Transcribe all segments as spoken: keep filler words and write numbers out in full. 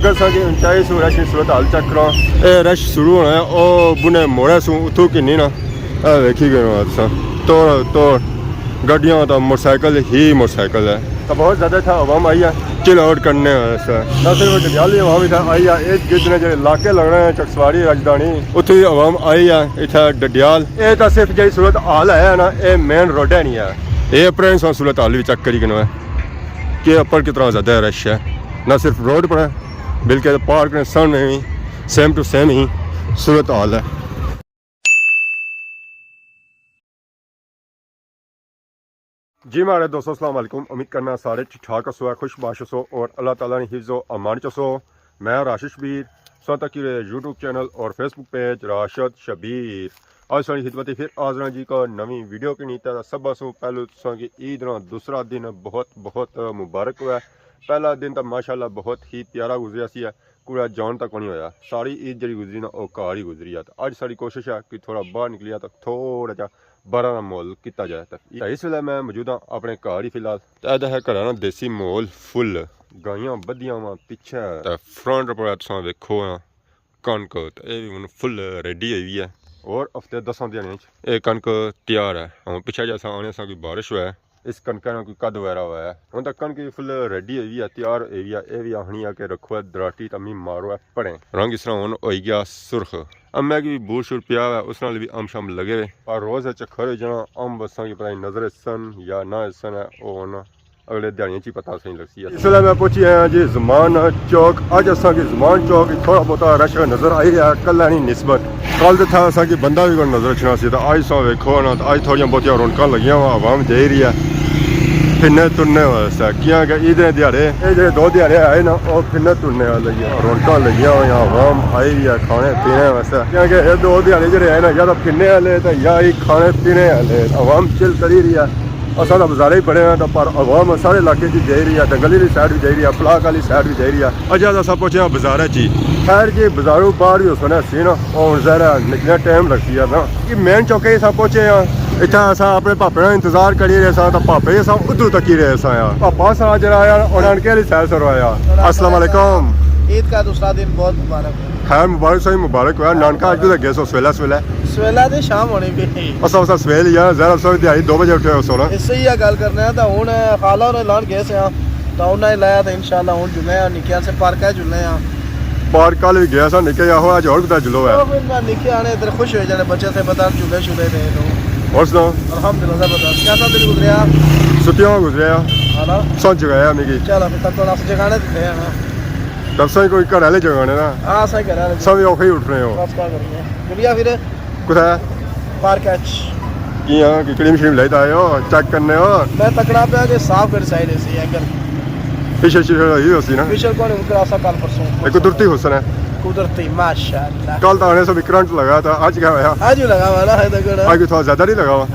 اساں کی انچائی سوں رش نی صورت حال چیک کراں۔ اے رش شروع ہونا ہے، او بنے موڑے سوں اتھوں کنی نا۔ اے ویکھی گئے ہو تساں۔ توڑ توڑ۔ گڈیاں تے موٹر سائیکل ہی موٹر سائیکل ہے۔ تے بہت زیادہ اتھا عوام آئی ہے۔ چل آؤٹ کرنے واسطے۔ نہ صرف ڈڈیال نی عوام اتھا آئی ہے، ارد گرد نے جڑے علاقے لگنے ہیں، چکسواری، راجدھانی، اتھے وی عوام آئی ہے۔ اتھا ڈڈیال، اے تاں صرف جڑی صورت حال ہے نا، اے مین روڈ ہے نہیں ہے۔ اے اپر انسان صورت حال وی چیک کری کنو ہے کہ اپر کتنا زیادہ رش ہے۔ نہ صرف روڈ پر ہے، بلکہ پارک نے سامنے وی سیم ٹو سیم ہی صورت حال ہے۔ جی ماڑے دوستو، السلام علیکم۔ امید کرنا سارے ٹھیک ٹھاک ہسو، خوش باش ہسو اور اللہ تعالیٰ نے حفظ و امان چ ہسو۔ میں راشد شبیر، سو تکی رہے یوٹیوب چینل اور فیس بک پیج راشد شبیر۔ آج ساری خدمت پھر حاضر ہاں جی کو نویں ویڈیو کے نیتا۔ سب سو پہلو تساں کی عید نا دوسرا دن بہت بہت مبارک ہوا ہے۔ پہلا دن تو ماشاءاللہ بہت ہی پیارا گزریا سی ہے۔ کوڑا جان تک نہیں ہویا۔ ساری عید جڑی گزری نا، او گھر ہی گزری ہے۔ تے اج ساری کوشش ہے کہ تھوڑا باہر نکلیا تے تھوڑا جا باہر نا ماحول کیتا جائے۔ تے اس ویلے میں موجود ہاں اپنے گھر ہی فی الحال۔ تے اے ہے گھر نا دیسی ماحول فل۔ گائیاں بدھیاں وا پیچھے۔ تے فرنٹ پر تساں ویکھو نا کنک، تے اے وی ہن فل ریڈی ہوئی ہے۔ اور ہفتے دساں دیہاڑیاں اچ اے کنک تیار ہے۔ ہن پیچھے جیسا آنے سا کوئی بارش ہوئے۔ اس کنکا نا کوئی قد وغیرہ ہوا ہے۔ ہن تک کنک وی فل ریڈی ہوئی ہے، تیار ہوئی ہے۔ اے وی آخنی ہے کہ رکھو ہے دراٹی تے می مارو ہے پڑے۔ رنگ اس طرح ہن ہوئی گیا سرخ۔ امے کی بور شور پیا ہوا ہے، اس نال وی امب شمب لگے ہوئے۔ پر روز ہے چکر ہوئی جانا، امب اساں کی پتہ نہیں نظر اسن یا نہ اسن ہے، او ہن اگلے دیہاڑیاں چ ہی پتہ اساں کی لگسی ہے۔ اس ویلے میں پہنچی آیا جی زمان چوک۔ اج اساں کی زمان چوک وچ تھوڑا بہت رش نظر آئی رہیا ہے، کل نی نسبت۔ کل تے تھا اساں کی بندہ وی کوئی نظر اچھنا سی، تے اج تساں ویکھو نا، تے اج تھوڑیاں بہتیاں رونقاں لگیاں وا، عوام جائی رہی ہے پھرنے ترنے واسطے، کیاں کہ عید نے دیہاڑے، اے جڑے دو دیہاڑے آئے نا، او پھرنے ترنے آلے ہی ہے۔ رونقاں لگیاں ہویاں، عوام آئی رہی ہے کھانے پینے واسطے، کیاں کہ اے دو دیہاڑے جڑے آئے نا، یا تاں پھرنے آلے تے یا ہی کھانے پینے آلے، عوام چل کری رہی ہے۔ اساں تاں بازارے ہی بڑے آں، تاں پر عوام سارے علاقے چ جائی رہی ہے، ڈنگلی آلی سائیڈ وی جائی رہی ہے، پلاک آلی سائیڈ وی جائی رہی ہے۔ اجاں تاں اساں پہنچے آں بازارے چ ہی۔ خیر جی، بازاروں باہر وی ہوسن نا، ہن ظاہر ہے نکلنے ٹائم لگسی ہے نا۔ یہ مین چوکے اساں پہنچے آں۔ اتھاں اساں اپنے پاپے نا انتظار کری رہے ساں، تاں پاپے اساں ادھروں تکی رہے ساں یار۔ پاپا اساں جڑا آیا، او نانکے آلی سائیڈ سروں آیا۔ السلام علیکم۔ عید کا دوسرا دن بہت مبارک ہو۔ خیر مبارک سائیں، مبارک ہوا۔ نانکا اج کدھر گئے سو سویلا سویلا؟ سویلا تے شام ہونی پئی۔ اساں، اساں سویل ہی آ، ظاہر اساں دیہاڑی دو بجے اٹھے ہو سونا۔ اس سے ہی گل کرنے آں، تاں ہن خالہ ہوراں لان گئے سے آں، تاں انہاں نے لایا، تاں انشاءاللہ ہن جلنے آں، نکے سے پارکا جلنے آں۔ پارک کل وی گیا سا، نکے آہو اج ہور کتھا جلو ہے۔ او پھر میں نکے آنے ادھر خوش ہوئی جانے، بچے سے پتہ جلے شلے دے تو۔ ہور سناؤ؟ الحمدللہ زبردست۔ کیسا دن گزریا؟ ستیاں گزریا۔ ہاں نا؟ سن جگایا میکی۔ چلو پھر تک تو اس جگانے دیتے ہیں نا۔ تب سائیں کوئی گھر والے جگانے نا۔ ہاں سائیں گھر والے۔ سب اوکھے ہی اٹھ رہے ہو۔ بس کیا کرنا ہے۔ گلیا پھر۔ کتھا ہے؟ پارک اچ۔ کیاں کہ کریم شریم لائٹ آئے ہو، چیک کرنے ہو؟ میں تکڑا پیا کہ صاف کر سائیڈ سی اینگل۔ پیچھے شیشے ہوئی ہوسی نا۔ پیچھے کون ہن کراسا کل پرسوں۔ یہ قدرتی حسن ہے۔ قدرتی، ماشاءاللہ۔ کل تو آنے سے بھی کرنٹ لگا تھا، آج کیا ہوا؟ آج بھی لگا ہوا نا، ہے تکڑا۔ آج بھی تھوڑا زیادہ نہیں لگا ہوا؟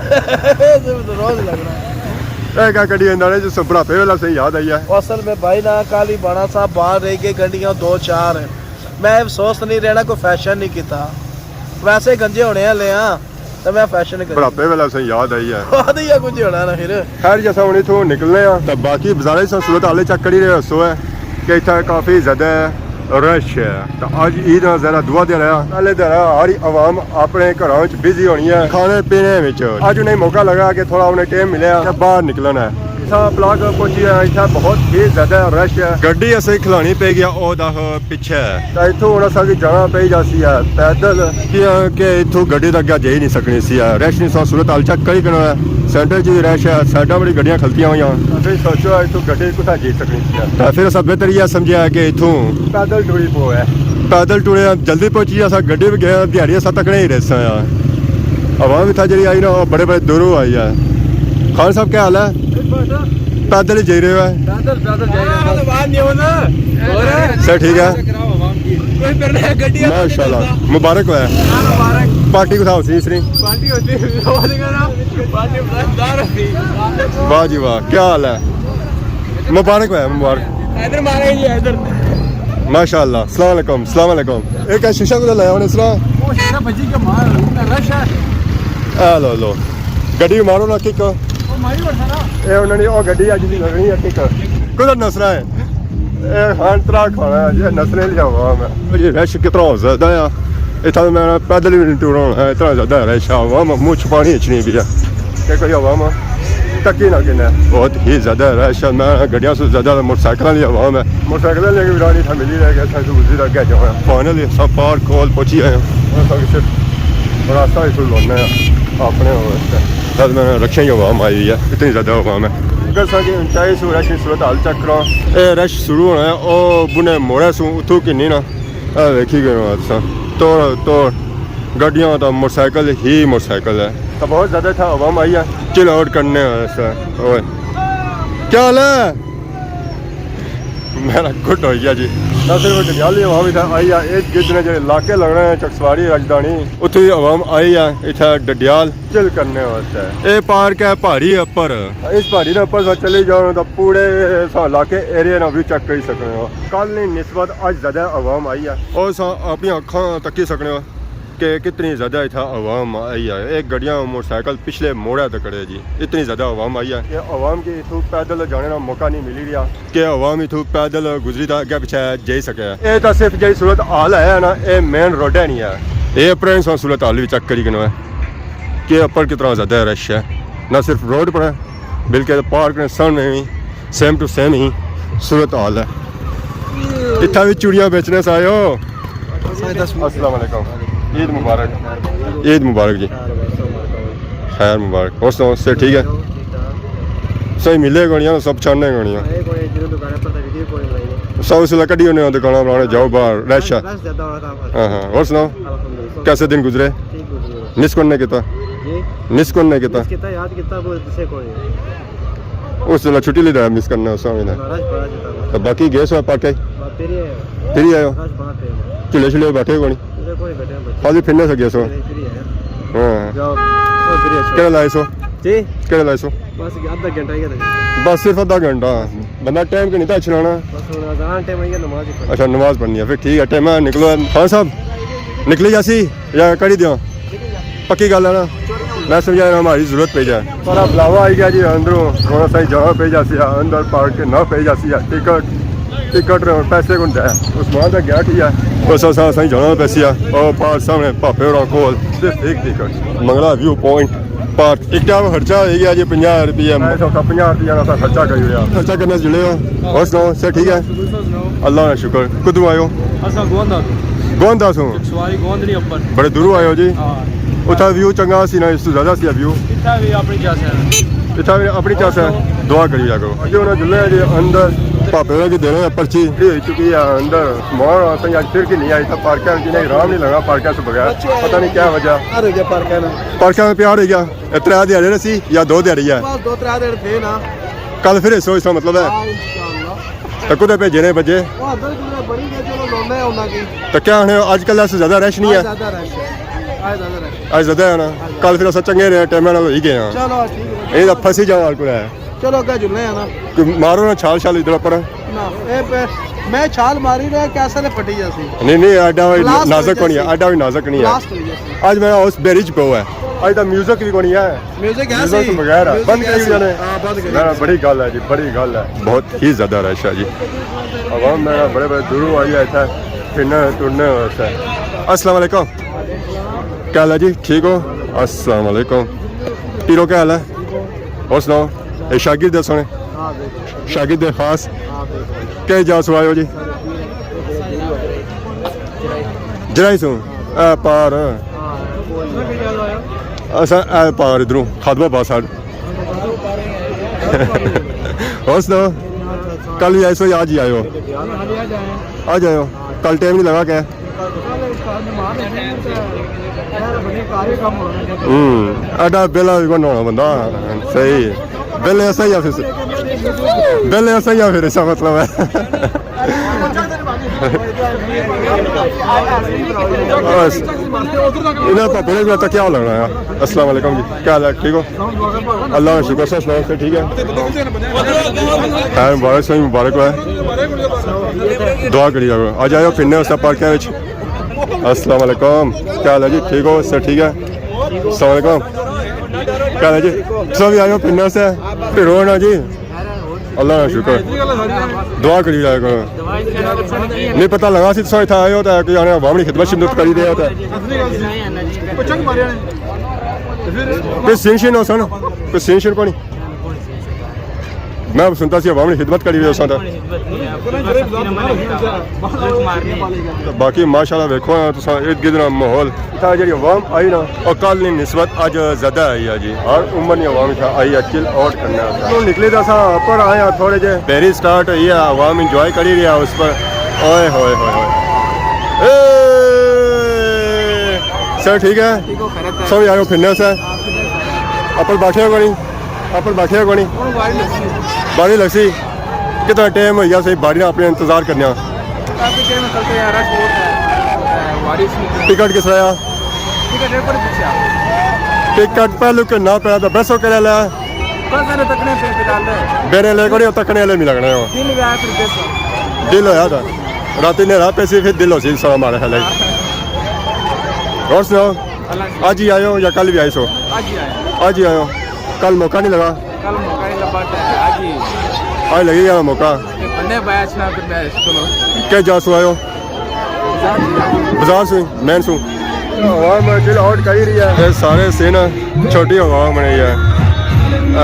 روز لگنا ہے۔ اے کیا کڈی اندر ہے جو سب بڑھاپے والا سے یاد آئی ہے۔ اصل میں بھائی نا کل ہی بنا سا، باہر رہ گئے گنڈیاں دو چار۔ میں افسوس نہیں رہنا، کوئی فیشن نہیں کیتا۔ ویسے گنجے ہونے والے ہاں، تے میں فیشن کری۔ بڑھاپے والا سے یاد آئی ہے۔ یاد ہی ہے کچھ ہونا نا پھر۔ خیر جی اساں ہن اتھوں نکلنے آں۔ تے باقی بازارے سا صورت حال چیک کری رہے ہو سو ہے کہ اتھا کافی زیادہ رش ہے۔ تے اج عید نا ذرا دعا دے رہا۔ پہلے دے رہا ہر عوام اپنے گھراں وچ بزی ہونی ہے کھانے پینے وچ۔ اج انہیں موقع لگا کہ تھوڑا انہیں ٹائم ملیا تے باہر نکلنا ہے۔ اساں پلاک پہنچی ہے، اتھا بہت ہی زیادہ رش ہے۔ گڈی اسے کھلانی پی گیا، او دا پیچھے۔ تے اتھوں ہن اساں کی جانا پئی جاسی ہے پیدل۔ کیاں کہ اتھوں گڈی تک جائی نہیں سکنی سی ہے، رش نہیں سا، صورت حال چیک کری کنو ہے۔ سینٹر چ وی رش ہے، سائیڈاں بڑی گڈیاں کھلتیاں ہویاں۔ اساں سوچو اتھوں گڈی کتھا جائی سکنی سی ہے۔ تے پھر اساں بہتر یہ سمجھیا کہ اتھوں پیدل ٹری پو ہے۔ پیدل ٹرے آں، جلدی پہنچی، اساں گڈی وی گئے آں، دیہاڑی اساں تکنے ہی رہساں یار۔ عوام اتھا جڑی آئی نا، او بڑے بڑے دوروں آئی ہے۔ خان صاحب کیا حال ہے؟ پیدل ہی جائی رہے ہو؟ پیدل، پیدل جائی رہے ہو۔ سر ٹھیک ہے؟ ماشاءاللہ۔ مبارک ہوا ہے۔ پارٹی کتھا ہوسی اس نی؟ واہ جی واہ، کیا حال ہے؟ مبارک ہوا ہے، مبارک۔ ماشاءاللہ۔ السلام علیکم، السلام علیکم۔ ایک شیشہ کو لایا ہونے اس طرح۔ اے لو، لو۔ گڈی مارو نا کک۔ اے انہاں نے او گڈی اج دی لگنی ہے کک۔ کدھر نسنا ہے؟ اے خان ترا کھانا ہے، یہ نسلیں لیا عوام ہے۔ یہ رش کتنا زیادہ ہے، اتنا میں پیدل بھی نہیں ٹورا ہونا ہے، اتنا زیادہ رش ہے، عوام منہ چھپانی اچنی بھی ہے۔ کہ کوئی عوام تکی نہ کنے، بہت ہی زیادہ رش ہے۔ میں گڈیاں سے زیادہ موٹر سائیکل والی عوام ہے، موٹر سائیکل والی بھی رانی تھا ملی رہ گیا، سائیکل گزری رہ گیا جانا۔ فائنلی سب پار کول پہنچی آئے ہیں۔ اور سب صرف راستہ ہی کھلونا ہے اپنے واسطے۔ سب میں رکشے ہی عوام آئی ہوئی ہے، اتنی زیادہ عوام ہے۔ اگر ساں کی اونچائی سو رش صورت حال چیک کرو۔ اے رش شروع ہونا ہے، او بنے موڑے سوں اتھوں کنی نا۔ اے ویکھی گئے ہو تساں، توڑ توڑ گڈیاں تا موٹر سائیکل ہی موٹر سائیکل ہے۔ تو بہت زیادہ اتھا عوام آئی ہے، چل آؤٹ کرنے واسطے۔ اوئے، کیا حال ہے؟ میرا گڈ ہوئی گیا جی۔ نہ صرف ڈڈیال ہی عوام اتھا آئی ہے، ارد گرد نے جڑے علاقے لگنے ہیں، چکسواری، راجدھانی، اتھے بھی عوام آئی ہے اتھا ڈڈیال چل کرنے واسطے۔ اے پارک ہے پہاڑی اپر۔ اس پہاڑی نے اپر سا چلی جاؤ نا تو پورے سا علاقے ایریا نا ویو چیک کری سکنے ہو۔ کل نی نسبت اج زیادہ عوام آئی ہے۔ او سا اپنی اکھاں تکی سکنے ہو کہ کتنی زیادہ اتھا عوام آئی ہے۔ ایک گڈیاں موٹر سائیکل پچھلے موڑے تے کھڑے جی، اتنی زیادہ عوام آئی ہے کہ عوام کی اتھوں پیدل جانے نا موقع نہیں ملی رہیا کہ عوام اتھوں پیدل گزری تا اگے پچھے جائی سکے۔ اے تا صرف جائی صورت حال ہے نا، اے مین روڈ ہے نہیں ہے۔ اے اپر انسان صورت حال بھی چیک کری کنو ہے کہ اپر کتنا زیادہ رش ہے، نہ صرف روڈ پر ہے بلکہ پارک نے سامنے بھی سیم ٹو سیم ہی صورت حال ہے۔ اتھا بھی چوڑیاں بیچنے سے آئے ہو۔ السلام علیکم، عید مبارک۔ عید مبارک جی، خیر مبارک۔ اور سناؤ، صحت ٹھیک ہے؟ صحیح ملے گونیاں، سب چھاننے گونیاں۔ سب اس ویلے کڈی ہونے دکاناں بنانے، جاؤ باہر، رش ہے۔ ہاں ہاں، اور سناؤ، کیسے دن گزرے؟ مس کون نے کیتا؟ مس کون نے کیتا؟ اس ویلے چھٹی لیدا مس کرنا اس ویلے۔ تو باقی گئے سو پاکے؟ پھر ہی آئے ہو؟ جھولے شلے بیٹھے کونی؟ خالی پھرنے سے گئے سو؟ ہاں۔ کہڑے لائے سو؟ کہڑے لائے سو؟ بس صرف ادھا گھنٹہ۔ بندہ ٹائم کے نہیں تھا اچھنا نا۔ اچھا، نماز پڑھنی ہے، پھر ٹھیک ہے، ٹائم ہے، نکلو۔ خان صاحب، نکلی جاسی یا کری دیاں؟ پکی گل ہے نا؟ میں سمجھا رہا ہماری ضرورت پہ جائے۔ سارا بلاوا آئی گیا جی اندروں، تھوڑا سا ہی جانا پہ جاسی ہے، اندر پارک کے نہ پہ جاسی ہے، ٹکٹ، ٹکٹ پیسے کون دے؟ عثمان دا گیا ٹھیک ہے، بس اساں، اساں ہی جانا پیسی ہے۔ او پار سامنے پاپے ہوراں کول، صرف ایک ٹکٹ، منگلا ویو پوائنٹ پارک۔ ایک ٹائم خرچہ ہوئی گیا جی پنجاہ روپیہ۔ میں سو پنجاہ روپیہ نا خرچہ کری ہویا۔ خرچہ کرنے جلے ہو، اور سناؤ، سب ٹھیک ہے؟ اللہ کا شکر۔ کدوں آئے ہو؟ اساں گوندا تو۔ گوندا سوں؟ سواری گوند نہیں اپر۔ بڑے دوروں آئے ہو جی۔ ہاں۔ اتھا ویو چنگا سی نا، اس تو زیادہ سی ویو۔ اتھا بھی اپنی چس ہے۔ اتھا بھی اپنی چس ہے۔ دعا کری جا کرو۔ اگے ہونا جلے جی اندر، پاپے ہوراں کی دینے پرچی۔ یہ ہو چکی ہے اندر۔ ماں اساں اج پھر کی نہیں آئی تھا پارکاں، جنہیں آرام نہیں لگا پارکاں سے بغیر۔ پتہ نہیں کیا وجہ۔ پیار ہو گیا پارکاں نا۔ پارکاں میں پیار ہو گیا۔ اے ترے دیہاڑے رہسی یا دو دیہاڑے ہے؟ بس دو ترے دن تھے نا۔ کل پھر ایسو اس کا مطلب ہے۔ ہاں، انشاءاللہ۔ تو کدھر بھیجے نے بجے؟ وہ ادھر کدھر بڑی گئے، چلو لونے ہیں انہاں کی۔ تو کیا آخنے ہو، اج کل ایسا زیادہ رش نہیں ہے؟ آج زیادہ رش ہے۔ آج زیادہ رش ہے۔ آج زیادہ ہے نا؟ آج زیادہ۔ کل پھر اساں چنگے رہے، ٹائم نال ہوئی گئے ہاں۔ چلو، ٹھیک ہے۔ یہ تو پھنسی جاؤ ہر کوئی ہے۔ چلو، اگے جلنے ہیں نا۔ کوئی مارو نا چھال شال ادھر اپر۔ نہ، اے پہ، میں چھال ماری نا، کیسا نے پھٹی جاسی۔ نہیں، نہیں، ایڈا بھی بلاسٹ نازک ہوئی کونی ہے، جاسی۔ ایڈا بھی نازک نہیں ہے۔ بلاسٹ ہوئی جاسی۔ آج میرا اس بیری چ پو ہے۔ آج دا میوزک بھی کونی ہے۔ میوزک ہے میوزک سی۔ بغیر ہے۔ میوزک بند ہے کری سی۔ جانے۔ ہاں، بند کری۔ نہ، نہ، بڑی گل ہے جی، بڑی گل ہے۔ بہت ہی زیادہ رش ہے جی۔ عوام میرا بڑے بڑے دوروں آئی ہے اتھے پھرنے ٹرنے واسطے۔ السلام علیکم۔ کیا حال ہے جی؟ ٹھیک ہو؟ السلام علیکم۔ پیرو کیا حال ہے؟ اور سناؤ؟ اے شاگرد ہے سونے؟ شاگرد ہے خاص؟ کیا جا سو آئے ہو جی؟ جرائی سو؟ اے پار۔ اسا اے پار ادھروں خادم آباد سائیڈ۔ اور سناؤ؟ کل بھی آئے سو یا آج ہی آئے ہو؟ آج آئے ہو؟ کل ٹائم نہیں لگا کیا؟ ہوں، ایڈا بیلا بھی بننا ہونا بندہ۔ صحیح۔ بیلے ایسا ہی آ پھر۔ بیلے ایسا ہی آ پھر، ایسا مطلب ہے۔ بس۔ انہاں پاپے نے تکیا لگنا ہے۔ السلام علیکم جی، کیا حال ہے؟ ٹھیک ہو؟ اللہ کا شکر، سب سناؤ، سب ٹھیک ہے؟ خیر مبارک، سوئی مبارک ہوئے۔ دعا کری جاؤ۔ آج آئے ہو پھرنے اس پارک وچ۔ السلام علیکم، کیا حال ہے جی؟ ٹھیک ہو؟ سب ٹھیک ہے؟ السلام علیکم، کیا حال ہے جی؟ سب آئے ہو پھرنے سے؟ پھرو نا جی۔ اللہ کا شکر۔ دعا کری جائے کرو۔ نہیں پتہ لگا سی تساں اتھا آئے ہو تے کوئی آنے عوام نی خدمت شدمت کری دے ہو تے۔ کوئی سین شین ہو سن، کوئی سین شین کونی۔ میں سنتا سی عوام نی خدمت کری دے ہو سن تے۔ باقی ماشاءاللہ ویکھو نا تساں ارد گرد نا ماحول۔ اتھا جیڑی عوام آئی نا، او کل نی نسبت اج زیادہ آئی ہے جی۔ ہر عمر نی عوام اتھا آئی ہے، چل آؤٹ کرنے واسطے۔ ہن نکلی تے اساں اپر آئے آں، تھوڑے جے بیری سٹارٹ ہوئی ہے، عوام انجوائے کری رہی ہے اس پر۔ اوئے ہوئے ہوئے ہوئے۔ اے! سر ٹھیک ہے؟ ٹھیک ہو، خیریت ہے؟ سب یارو پھرنے سے۔ اپر بیٹھے ہو کونی؟ اپر بیٹھے ہو کونی؟ ہن باری لگسی۔ باری لگسی؟ کتنا ٹائم ہوئی گیا سی باری نا اپنے انتظار کرنے آں۔ کافی ٹائم چلتے ہیں، رش بہت ہے، بارش نہیں۔ ٹکٹ کس طرح آ؟ ٹکٹ ایئرپورٹ پچھے آ۔ ٹکٹ پہلو کے نہ پہلا تو بس ہو کے لے لیا۔ بس نے تکنے سے فی الحال۔ بینے لے کو نہیں، تکنے لے ملا کرنے ہو۔ دل گیا پھر بس۔ دل ہویا تھا۔ راتی نے رات پیسی پھر دل ہو سی سو ہمارے حالے۔ اور سناؤ؟ اللہ شکر۔ اج ہی آئے ہو یا کل بھی آئے سو؟ اج ہی آئے۔ اج ہی آئے ہو۔ کل موقع نہیں لگا؟ کل موقع نہیں لبا تے اج ہی۔ اج لگی گیا موقع۔ تے بندے پایا اچھنا پھر میں چلو۔ کیا جا سو آئے ہو؟ بازار سے، مین سو۔ عوام چل آؤٹ کری رہی ہے۔ یہ سارے سین چھوٹی عوام بنی ہے۔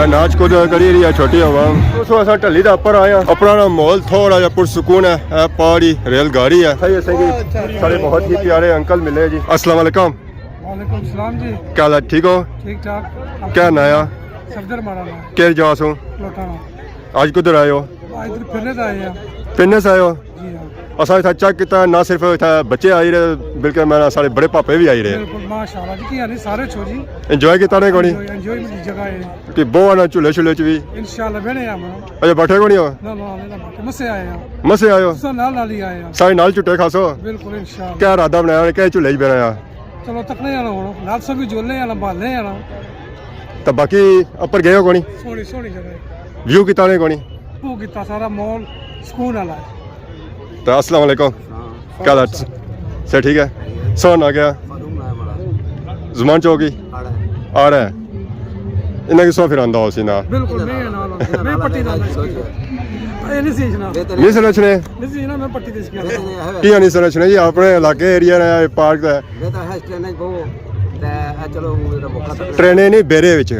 اے ناچ کود کری رہی ہے چھوٹی عوام۔ اس واسطے ٹھلی دا اپر آیا۔ اپنا نا ماحول تھوڑا جہا پرسکون ہے۔ اے پہاڑی ریل گاڑی ہے۔ صحیح ہے، صحیح ہے۔ سارے بہت ہی پیارے انکل ملے جی۔ السلام علیکم۔ وعلیکم السلام جی۔ کیا حال ہے؟ ٹھیک ہو؟ ٹھیک ٹھاک۔ کیا ناں آ؟ صفدر ماڑا ناں۔ کہڑی جگہ سوں؟ لوٹانا۔ اج کدھر آئے ہو؟ آج ادھر پھرنے سے آئے ہیں۔ پھرنے سے آئے ہو؟ جی ہاں۔ اساں اتھا چیک کیتا، نہ صرف اتھا بچے آئی رہے، بلکہ میں سارے بڑے پاپے بھی آئی رہے۔ بالکل، ماشاءاللہ جی، کیا نہیں، سارے چھو جی۔ انجوائے کیتا نے کونی؟ انجوائے، انجوائے جگہ ہے۔ کہ بہو آنا جھولے شھولے چ بھی؟ انشاءاللہ بہنے آ منا۔ اچھا، بیٹھے کونی ہو؟ نہ، نہ، نہ، نہ، مسے آئے ہیں۔ مسے آئے ہو؟ سارے نال نال ہی آئے ہیں۔ سارے نال جھوٹے کھاسو؟ بالکل، انشاءاللہ۔ کیا ارادہ بنایا، کیا جھولے چ بہنا آ؟ چلو تکنے آنا ہن، نال سب بھی جھولنے آنا، بھالنے آنا۔ تے باقی اپر گئے ہو کونی؟ سوہنی، سوہنی جگہ ہے۔ ویو کیتا نے کونی؟ ویو کیتا، سارا ماحول سکون والا ہے۔ تے السلام علیکم۔ ہاں۔ کیا حال ہے؟ سب ٹھیک ہے؟ سوہنا کیا؟ معلوم نہ ہے ماڑا۔ زمان چوک ہی؟ آڑا ہے۔ آڑا ہے۔ انہاں کی سو پھر آندا ہو سی نا۔ بالکل، میں نال آندا۔ میں پٹی دا نال۔ اے نہیں سی اچھنا۔ نہیں سن اچھنے؟ نہیں سی اچھنا، میں پٹی دے سکیا۔ کیا نہیں سن اچھنے جی، اپنے علاقے ایریا نے پارک تے۔ میں تو ہے ٹرین وچ بہو، تے اے چلو میرا موقع تھا۔ ٹرینے نہیں، بیرے وچ۔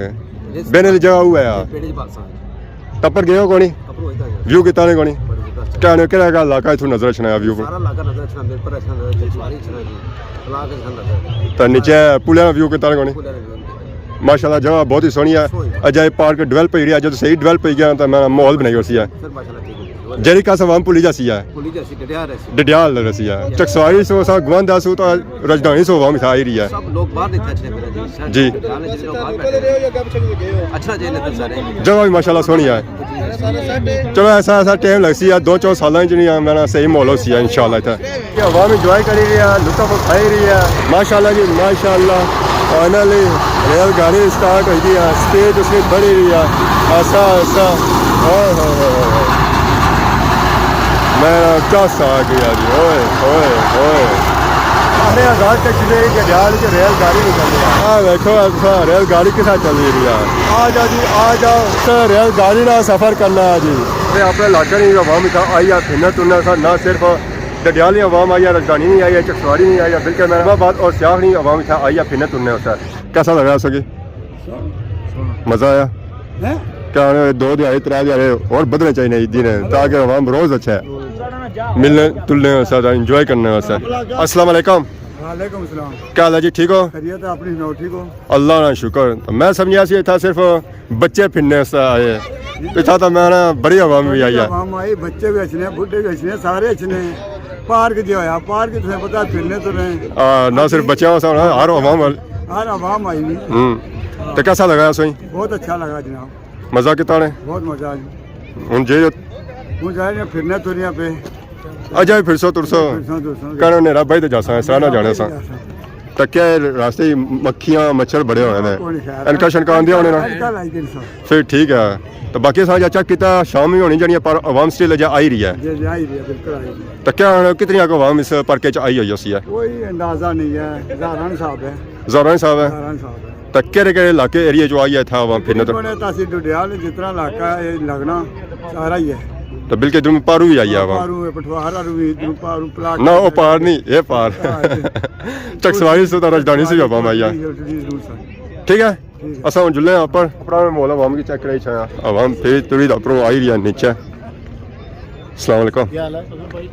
بیرے دی جگہ وہ ہے یار۔ بیرے دی بات سمجھ۔ تپر گئے ہو کونی؟ تپر ہوئی تھا یار۔ ویو کیتا نے کونی؟ بڑی زبردست۔ کیا نے، کہڑا کہڑا علاقہ اتھوں نظر اچھنا ہے ویو پر؟ سارا علاقہ نظر اچھنا، میرپور اچھنا نظر اچھنا، سواری اچھنا جی۔ علاقہ اچھنا نظر۔ تے نیچے پلے نا ویو کیتا نے کونی؟ پلے نا ویو۔ ماشاءاللہ جگہ بہت ہی سوہنی ہے۔ سوہنی۔ اجے پارک ڈیولپ ہوئی رہی ہے، جدوں صحیح ڈیولپ ہوئی گیا تے میں ماحول بنائی ہوسی ہے۔ پھر ماشاءاللہ ٹھیک ہے۔ جیڑی کس عوام پلی جاسی ہے۔ پلی جاسی، ڈڈیال رہسی۔ ڈڈیال رہسی ہے۔ چکسواری سو اساں گواندا سو تو رجدانی سو عوام اتھا آئی رہی ہے۔ سب لوگ باہر دے اتھا اچھنے پہلے جی۔ جی۔ اچھا جی، لوگ باہر بیٹھے۔ اچھا جی، لگے سارے۔ جگہ بھی ماشاءاللہ سوہنی ہے۔ چلو ایسا ایسا ٹائم لگسی ہے، دو چار سالاں وچ نہیں میں نا صحیح ماحول ہوسی ہے انشاءاللہ اتھا۔ کہ عوام انجوائے کری رہی ہے، لطف اٹھائی رہی ہے۔ ماشاءاللہ جی، ماشاءاللہ۔ فائنلی ریل گاڑی سٹارٹ ہوئی گئی ہے، سپیڈ اس کی بڑھی رہی ہے، ایسا، ایسا۔ اوئے ہوئے ہوئے ہوئے ہوئے۔ میں کس آ گیا جی، اوئے ہوئے ہوئے۔ اپنے آزاد کشمیر کے ڈیال کے ریل گاڑی نکل رہی ہے۔ آ دیکھو، ایسا ریل گاڑی کے ساتھ چل رہی ہے۔ آ جاؤ جی، آ جاؤ۔ تو ریل گاڑی نہ سفر کرنا ہے جی۔ تے اپنے علاقے نی عوام اتھا آئی ہے، پھرنا ترنا سا نہ صرف ڈڈیالی عوام آئی ہے، رجدانی نہیں آئی ہے، چکسواری نہیں آئی ہے، بلکہ مہرآباد اور سیاخ نی عوام اتھا آئی ہے، پھرنے ترنے واسطے۔ کیسا لگا سکی؟ مزہ آیا؟ ہیں؟ کیا آنے دو دیہاڑے، ترے دیہاڑے اور بدلنے چاہیے عید دن، تاکہ عوام روز اچھا ہے۔ ملنے تلنے واسطے، انجوائے کرنے واسطے۔ السلام علیکم۔ وعلیکم السلام۔ کیا حال ہے جی، ٹھیک ہو؟ خیریت ہے، اپنی سناؤ، ٹھیک ہو؟ اللہ نا شکر۔ میں سمجھیا سی اتھا صرف بچے پھرنے سے آئے۔ اتھا تو میں نا بڑی عوام بھی آئی ہے۔ عوام آئی، بچے بھی اچھنے، بڈھے بھی اچھنے، سارے اچھنے۔ پارک جو ہویا، پارک تساں پتہ پھرنے تو رہے۔ آ، نہ صرف بچیاں واسطے ہونا، ہر عوام وال-، ہر عوام آئی ہوئی۔ ہوں۔ تو کیسا لگا سوئی؟ بہت اچھا لگا جناب۔ مزہ کیتا نے؟ بہت مزہ آیا جی۔ ہن جے ہن جائے نے پھرنے ترنے پہ۔ اجے پھرسو ترسو۔ پھرسو ترسو۔ کہنا نیرا بھائی تے جاساں، اس طرح نہ جانے ساں۔ تکیا راستے مکھیاں مچھر بڑے ہونے نے۔ کوئی خیر۔ اینکا شنکا آندیاں ہونے نا۔ اج کل آئی گئی ساں۔ پھر ٹھیک ہے۔ تو باقی سارا چیک کیتا، شام بھی ہونی جانی ہے، پر عوام سٹل اجے آئی رہی ہے۔ جی، جی، آئی رہی ہے، بالکل آئی رہی ہے۔ تو کیا ہن کتنی اک عوام اس پارکے چ آئی ہوئی ہوسی ہے؟ کوئی اندازہ نہیں ہے، ہزاراں حساب ہے۔ ہزاراں حساب ہے؟ ہزاراں حساب ہے۔ تے کہڑے کہڑے علاقے ایریا چوں آئی ہے اتھا عوام پھرنے تو؟ تقریباً تحصیل ڈڈیال جتنا علاقہ ہے لگنا، سارا ہی ہے۔ تے بلکہ ادھروں پاروں وی آئی ہے عوام؟ پاروں ہے، پٹھوہر آلوں وی، ادھروں پاروں پلاٹ نہ، او پار نہیں، اے پار۔ ہاں، جی۔ چکسواری سے تے رجدانی سے وی عوام آئی ہے۔ ضرور سر۔ ٹھیک ہے؟ ٹھیک ہے۔ اساں ہن جلنے آں اپر، اپنا ماحول عوام کی چیک کرائی چھایا۔ عوام پھر تری دا اپروں آئی رہی ہے نیچے۔ السلام علیکم۔ کیا حال ہے؟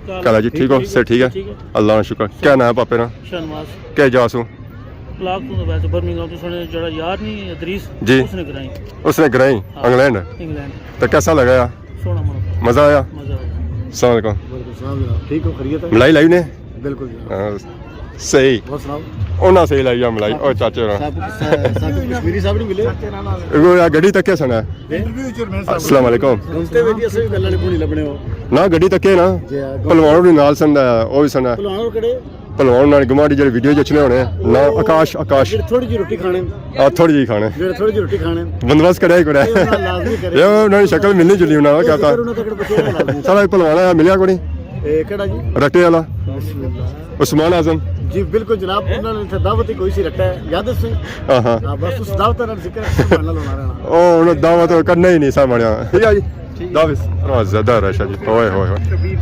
کیا حال ہے جی؟ ٹھیک ہو؟ صحت ٹھیک ہے؟ ٹھیک ہے۔ اللہ کا شکر۔ کیا نام ہے پاپے نا؟ شہنواز۔ کیا جا سو؟ پلاک تو ویسے برمنگھم تو سنے جڑا یار نہیں ادریس، جی۔ اس نے کرائی۔ اس نے کرائی، ہاں۔ انگلینڈ؟ انگلینڈ۔ تو کیسا لگا یا؟ سوہنا بڑا۔ مزہ آیا؟ مزہ آیا۔ السلام علیکم۔ وعلیکم السلام جناب۔ ٹھیک ہو؟ خیریت ہے؟ ملائی لائی نے؟ بالکل جناب۔ ہاں، صحیح۔ اور سناؤ؟ انہاں صحیح لائی یا ملائی، او چاچے ہوراں۔ صاحب، صاحب کشمیری صاحب نہیں ملے؟ وہ یا گڈی تکے سنا۔ انٹرویو چیئرمین صاحب۔ السلام علیکم۔ گھومتے ہوئے جی، اسے بھی گلاں نے کونی لبنے ہو۔ نہ، گڈی تکے نا۔ جی ہاں، گھوم- پلوان بھی نال سندا ہے، او بھی سندا ہے۔ پلوان کڑے؟ پلوان نال گماڑی جڑے ویڈیو جچنے ہونے نا، آکاش، آکاش۔ جڑے تھوڑی جی روٹی کھانے۔ آ، تھوڑی جی کھانے۔ جڑے تھوڑی جی روٹی کھانے۔ بندوبست کریا ہی کریا۔ اے انہاں لازمی کرے۔ اے انہاں نی شکل ملنی جلنی ہونا، کیا تھا؟ انہاں تک بچے لازمی۔ سارا پلوان آیا ملیا کوئی؟ اے کیڑا جی؟ رٹے والا۔ بسم اللہ۔ عثمان اعظم۔ جی بالکل جناب، انہاں نے اتھے دعوت ہی کوئی سی رٹا ہے، یاد ہے تساں؟ ہاں، ہاں۔ ہاں، بس اس دعوت نال ذکر ہے، سبحان اللہ ہونا رہنا۔ او، انہاں دعوت کرنا ہی نہیں سا بنیا۔ ٹھیک ہے جی؟ ٹھیک ہے۔ دعوت۔ اتنا زیادہ رش ہے جی۔ اوئے ہوئے ہوئے۔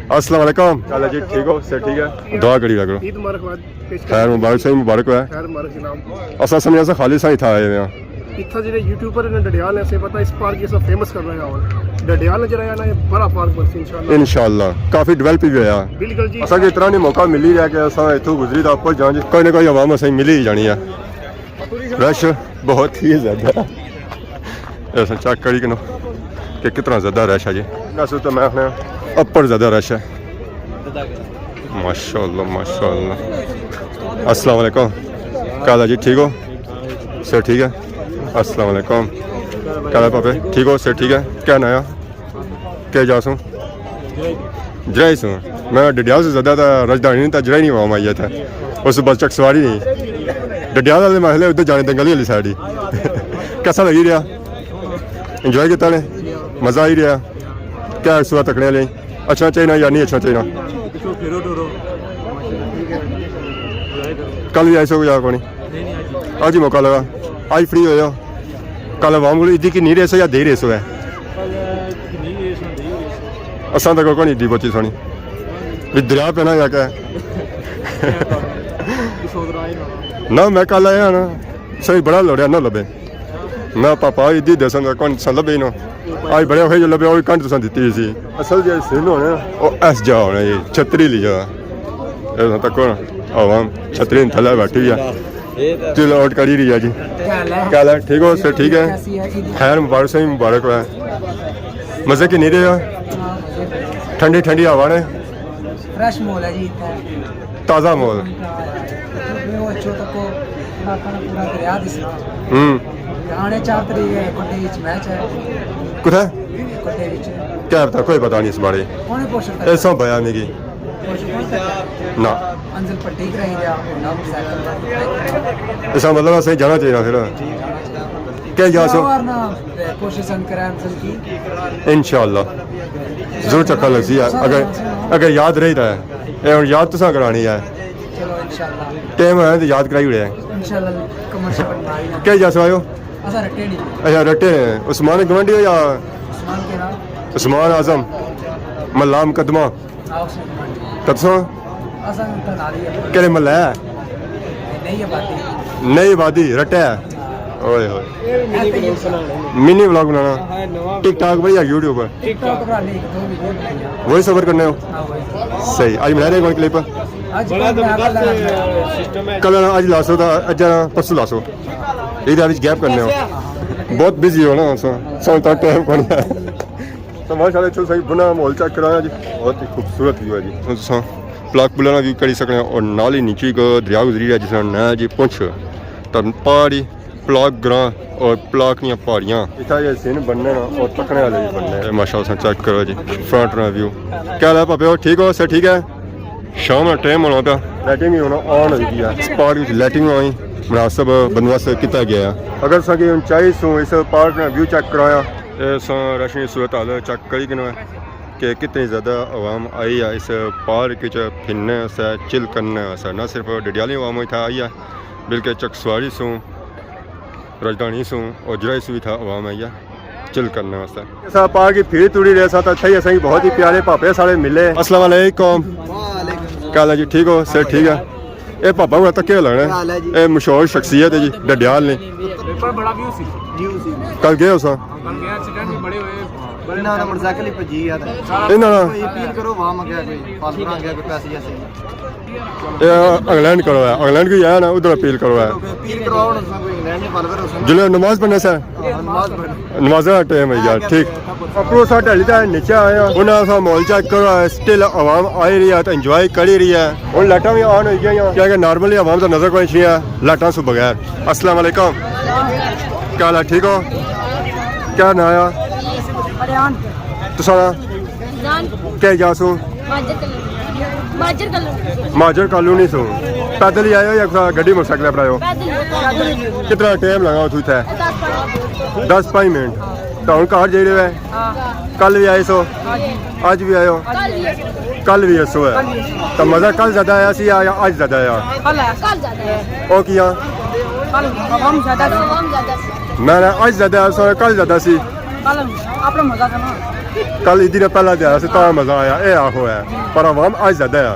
السلام علیکم۔ کیا حال ہے جی؟ ٹھیک ہو؟ صحت ٹھیک ہے؟ دعا کری رکھو۔ عید مبارکباد پیش کر۔ خیر مبارک، صحیح مبارک ہوئے۔ خیر مبارک جناب۔ اساں سمجھا سا خالی سا اتھا آئے ہوئے ہیں۔ اتھا جڑے یوٹیوبر نے ڈڈیال نے، اسے پتا اس پارک کی اساں فیمس کرنا ہے اور ڈڈیال نظر آیا نا، یہ بڑا پارک بنسی انشاءاللہ۔ انشاءاللہ، کافی ڈیولپ بھی ہویا۔ بالکل جی۔ اساں کی اتنا نہیں موقع ملی رہا کہ اساں اتھوں گزری دا اپر جان جی، کوئی نہ کوئی عوام اساں ملی ہی جانی ہے۔ رش بہت ہی زیادہ ہے۔ اساں چیک کری کنو کہ کتنا زیادہ رش ہے جی۔ ویسے تو میں آخنا اپر زیادہ رش ہے۔ ماشاءاللہ، ماشاءاللہ۔ السلام علیکم۔ کیا حال ہے جی؟ ٹھیک ہو؟ صحت ٹھیک ہے؟ السلام علیکم۔ کیا حال ہے پاپے؟ ٹھیک ہو؟ صحت ٹھیک ہے؟ کیا نام ہے؟ کیا جا سوں؟ جرائی سوں۔ میں ڈڈیال سے زیادہ تھا، رجدانی نہیں تھا، جرائی نہیں ہوا میں یہ تھا۔ اس بس چک سواری نہیں۔ ڈڈیال والے محلے ادھر جانے دنگلی والی سائیڈ ہی۔ کیسا لگی رہا؟ انجوائے کیتا نے؟ مزہ آئی رہا؟ کیا صورت تکنے والے؟ اچھا چاہینا یا نہیں اچھا چاہینا؟ کل بھی آئی سو یا کونی؟ اج ہی موقع لگا، اج فری ہویا۔ کل عوام کو عیدی کی نہیں ریسو یا دے ریسو ہے؟ اساں تک کونی عیدی بچی سونی۔ بھی دریا پینا یا کیا؟ نہ، میں کل آیا نا، صحیح بڑا لوڑیا نہ لبے۔ میں پاپا عیدی دساں تے کون سا لبے ہی نہ۔ آج بڑے اوکھے جو لبے، او وی کنڈ تساں دتی ہوئی سی۔ اصل جے سین ہونے، او ایس جا ہونا جی، چھتری لی جا۔ اے تک عوام چھتری تھلے بیٹھی ہوئی ہے۔ چل آؤٹ کری رہی ہے جی۔ کیا حال ہے؟ ٹھیک ہو؟ سر ٹھیک ہے؟ خیر مبارک، صحیح مبارک ہوئے۔ مزے کی نہیں رہے؟ ٹھنڈی ٹھنڈی ہوا نے۔ فریش ماحول ہے جی اتھے۔ تازہ ماحول۔ اے او اچھو تکو علاقہ نا پورا دریا دسنا۔ ہوں۔ آنے چار تاریخ ہے، کٹے وچ میچ ہے۔ کتھے؟ کٹے وچ۔ کیا پتہ، کوئی پتہ نہیں اس بارے۔ کون پوچھ سکتا؟ ایسا بیا میری۔ پوچھ کون سکتا؟ نہ۔ انزل پٹی کرائی دیا، نہ سائیکل پر۔ اس کا مطلب اسے جانا چاہیے پھر۔ کیا جا سو؟ اور نہ کوشش ہم کریں انزل کی۔ انشاءاللہ۔ ضرور چکر لگسی ہے۔ اگر، اگر یاد رہی رہا ہے۔ اے ہن یاد تساں کرانی ہے۔ چلو انشاءاللہ۔ ٹائم ہے تے یاد کرائی اڑے۔ انشاءاللہ کمرشل بنوائی نا۔ کیا جا سو آئے ہو؟ اساں رٹے نہیں۔ اچھا، رٹے نے۔ عثمان گوانڈی ہو یا؟ عثمان کے نام؟ عثمان اعظم۔ ملام مقدمہ۔ آؤ سر۔ کتسوں؟ اساں تے نال ہی ہے۔ کہڑے محلہ ہے؟ نئی آبادی۔ نئی آبادی، رٹے ہے۔ اوئے ہوئے۔ ایسے ہی ہے۔ منی ولاگ بنانا۔ ٹک ٹاک پر یا یوٹیوب پر؟ ٹک ٹاک پر نہیں، دو ویڈیو بنائی ہے۔ وائس اوور کرنے ہو؟ ہاں، وائس اوور۔ صحیح۔ اج بنا رہے کون کلپ؟ اج بڑا کل میں زبردست سسٹم ہے۔ کل اج لاسو دا، اج پرسوں لاسو۔ یہ وچ گیپ کرنے ہو۔ بہت بزی ہو نا، سو، سو تک ٹائم کون ہے۔ تو ماشاءاللہ اتھوں صحیح بنا ماحول چیک کرایا جی، بہت ہی خوبصورت ویو ہے جی۔ ہن تساں پلاک پلانا ویو کری سکنے ہو اور نال ہی نیچے کو دریا گزری رہا جس نا ناں ہے جی پونچھ۔ تاں پہاڑی پلاک گراں اور پلاک نیاں پہاڑیاں۔ اتھا یہ سین بننے نا اور تکنے والے بھی بننے۔ اے ماشاءاللہ تساں چیک کرو جی فرنٹ نا ویو۔ کیا حال ہے پاپے ہو؟ ٹھیک ہو؟ سر ٹھیک ہے؟ شام نا ٹائم ہونا پیا، لائٹنگ بھی ہونا آن ہوئی گئی ہے۔ اس پارک وچ لائٹنگ ہوئی، مناسب بندوبست کیتا گیا ہے۔ اگر تساں کی اونچائی سوں اس پارک نا ویو چیک کرایا، اے تساں رش نی صورتحال چیک کری کنو ہے کہ کتنی زیادہ عوام آئی ہے اس پارک وچ پھرنے واسطے، چل کرنے واسطے۔ نہ صرف ڈڈیالی عوام اتھا آئی ہے، بلکہ چکسواری سوں راجدھانی سوں اور جرائی سوں بھی تھا عوام آئی ہے چل کرنے واسطے۔ اساں پارک کی پھر توڑی رہے ساں، تو اتھے ہی اساں کی بہت ہی پیارے پاپے سارے ملے۔ السلام علیکم۔ وعلیکم السلام۔ کیا حال ہے جی؟ ٹھیک ہو؟ صحت ٹھیک ہے؟ اے پاپا ہوا تکے لگنا کیا حال ہے جی؟ اے مشہور شخصیت ہے جی، ڈڈیال نے۔ پیپر بڑا ویو سی۔ نیو سی۔ کل گئے ہو ساں؟ کل گیا، ایکسیڈنٹ بڑے ہوئے۔ بڑے نہ، نہ، موٹر سائیکل ہی بھجی گیا تھا۔ انہاں نا کوئی اپیل کرو، وہاں منگیا کوئی، فالوور آ گیا کوئی پیسے جیسے۔ اے انگلینڈ کرو ہے، انگلینڈ کوئی ہے نا، ادھر اپیل کرو ہے۔ اپیل کرواؤ نا، تساں کوئی انگلینڈ نے فالوور ہو سن۔ جلے نماز پڑھنے سے؟ ہاں، نماز پڑھنے۔ نماز کا ٹائم ہے یار، ٹھیک۔ اپرو سا ڈھلی تے نیچے آئے ہیں، انہاں سا ماحول چیک کرو ہے، سٹل عوام آئی رہی ہے تو انجوائے کری رہی ہے۔ ہن لائٹاں بھی آن ہوئی گئیاں، کیونکہ نارملی عوام تو نظر کوئی نہیں ہے لائٹاں سوں بغیر۔ السلام علیکم، کیا حال ہے؟ ٹھیک ہو؟ کیا نام ہے؟ ارحان۔ تساں؟ جان۔ کیا جا سو؟ ماجر کالونی۔ ماجر کالونی۔ ماجر کالونی سو۔ پیدل ہی آئے ہو یا کوئی گڈی موٹر سائیکل پر آئے ہو؟ پیدل ہی۔ کتنا ٹائم لگا اتھوں اتھے؟ دس پانچ منٹ۔ دس پانچ منٹ۔ تو ہن گھر جائی رہے ہو؟ ہاں۔ کل بھی آئے سو؟ ہاں جی۔ اج بھی آئے ہو؟ کل بھی آئے سو۔ کل بھی ایسو ہے۔ کل بھی ایسو۔ تو مزہ کل زیادہ آیا سی یا اج زیادہ آیا؟ کل ہے۔ کل زیادہ ہے۔ او کیا؟ کل عوام زیادہ سی۔ عوام زیادہ سی۔ میں نے اج زیادہ آیا سو، کل زیادہ سی۔ کل اپنا مزہ تھا نا۔ کل عیدی نے پہلا دیا سی، تاں مزہ آیا، اے آخو ہے۔ پر عوام اج زیادہ ہے۔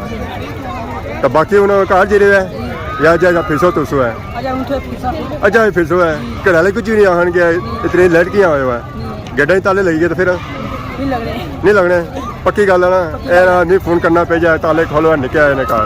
تو باقی انہاں گھر جیڑے ہے، یا جا جا پھرسو ترسو ہے۔ اجا ہن تے پھرسا۔ اجا بھی پھرسو ہے۔ گھر والے کچھ بھی نہیں آخن گے، اتنی لیٹ کیاں ہوئے ہوا ہے؟ گیٹاں ہی تالے لگی گئے تو پھر؟ نہیں لگنے۔ نہیں لگنے۔ پکی گل ہے نا، اے نا نہیں فون کرنا پہ جائے، تالے کھولو ہے، نکے آئے نے گھر۔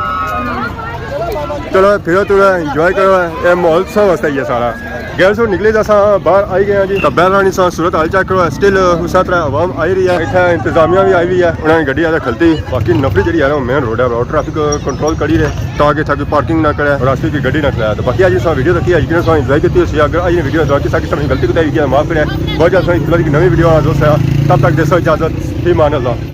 چلو پھرو تھوڑا انجوائے کرو، اے ماحول سب واسطے ہی ہے سارا۔ گیل سو نکلی تے اساں باہر آئی گئے ہاں جی۔ تاں بہرحال اساں صورت حال چیک کرو، سٹل اس طرح عوام آئی رہی ہے۔ اتھے انتظامیہ بھی آئی ہوئی ہے، انہاں نے گڈی آدھا کھلتی۔ باقی نفری جڑی ہے نا، مین روڈ ہے، روڈ ٹریفک کنٹرول کری رہے تاکہ اتھے کوئی پارکنگ نہ کرے اور راستے کی گڈی نہ کھلائے۔ تو باقی اج اساں ویڈیو تکی، اج کنے اساں انجوائے کیتی ہوسی۔ اگر اج نے ویڈیو نے تساں کسا قسم کی غلطی کوتاہی ہوئی ہے، معاف کرے۔ بہت جلد اساں کی نوی ویڈیو آنا دوست ہے، تب تک دیسو اجازت، فی امان اللہ۔